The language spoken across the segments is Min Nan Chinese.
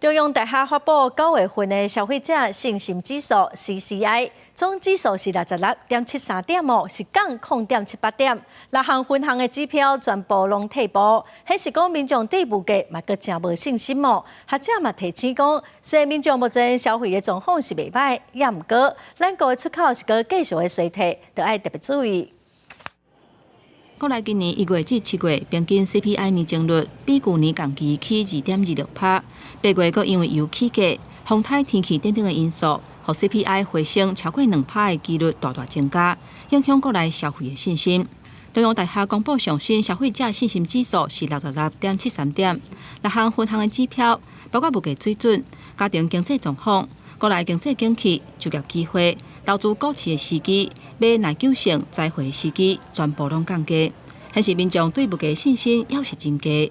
中央大學發布9月份的消費者信心指數 CCI，總指數是66.73點哦，是降0.78點。六項分項的指標全部攏退步，顯示講民眾對物價嘛閣誠無信心哦。學者嘛提醒講，雖然民眾目前消費的狀況是袂䆀，也毋過，咱國的出口是閣繼續的衰退，著愛特別注意。國內今年1月至7月平均 CPI 年增率比舊年同期起2.26%，8月閣因為油起價、風颱天氣等等的因素，予 CPI 回升超過2%的幾率大大增加，影響國內消費的信心。中央大學公布上新消費者信心指數是66.73點，六項分項的指標，包括物價水準、家庭經濟狀況、國內經濟景氣、就業機會、投資股市的時機、買耐久性災貨的時機，全部攏降低，顯示民眾對物價信心猶是真低。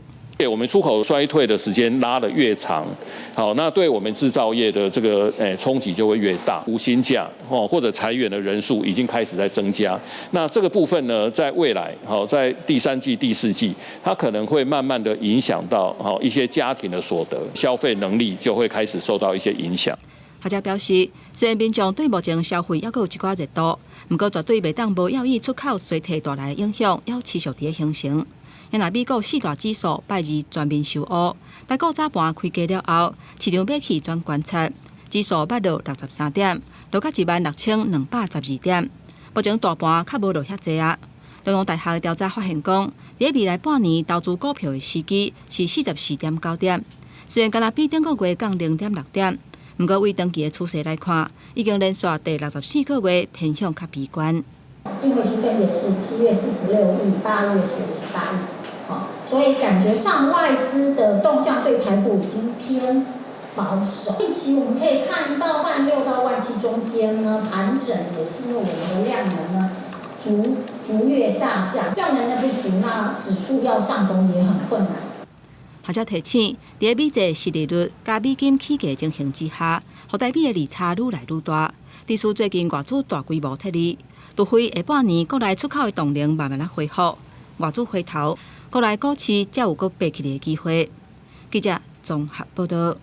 我們出口衰退的時間拉得越長，好，那對我們製造業的這個衝擊就會越大。無薪假哦或者裁員的人數已經開始在增加，那這個部分呢，在未來好在第三季、第四季，它可能會慢慢的影響到好一些家庭的所得、消費能力就會開始受到一些影響。學者表示，雖然民眾對目前消費猶閣有一寡熱度，毋過絕對袂當無要以出口衰退帶來的影響，猶持續佇咧形成。若美國四大指數拜二全面收烏，台股早盤開低了後，市場買氣轉觀察，指數捌落63點，落到16,212點。目前大盤較無落遐濟啊。中央大學調查發現講，佇未來半年投資股票的時機是44.9點，雖然敢若比頂個月降0.6點，毋過以長期的趨勢來看，已經連續第64個月偏向較悲觀。淨匯出分別是7月46億，8月是58億，好，所以感覺上外資的動向對台股已經偏保守。近期我們可以看到1.6萬到1.7萬中間呢盤整，也是因為我們的量能呢逐逐月下降，量能的不足，那指數要上攻也很困難。學者提醒，佇美債殖利率佮美金起價情形之下，予台美的利差愈來愈大。致使最近外資大規模撤離，除非下半年國內出口的動能慢慢仔恢復，外資回頭，國內股市才有閣爬起來的機會。記者綜合報導。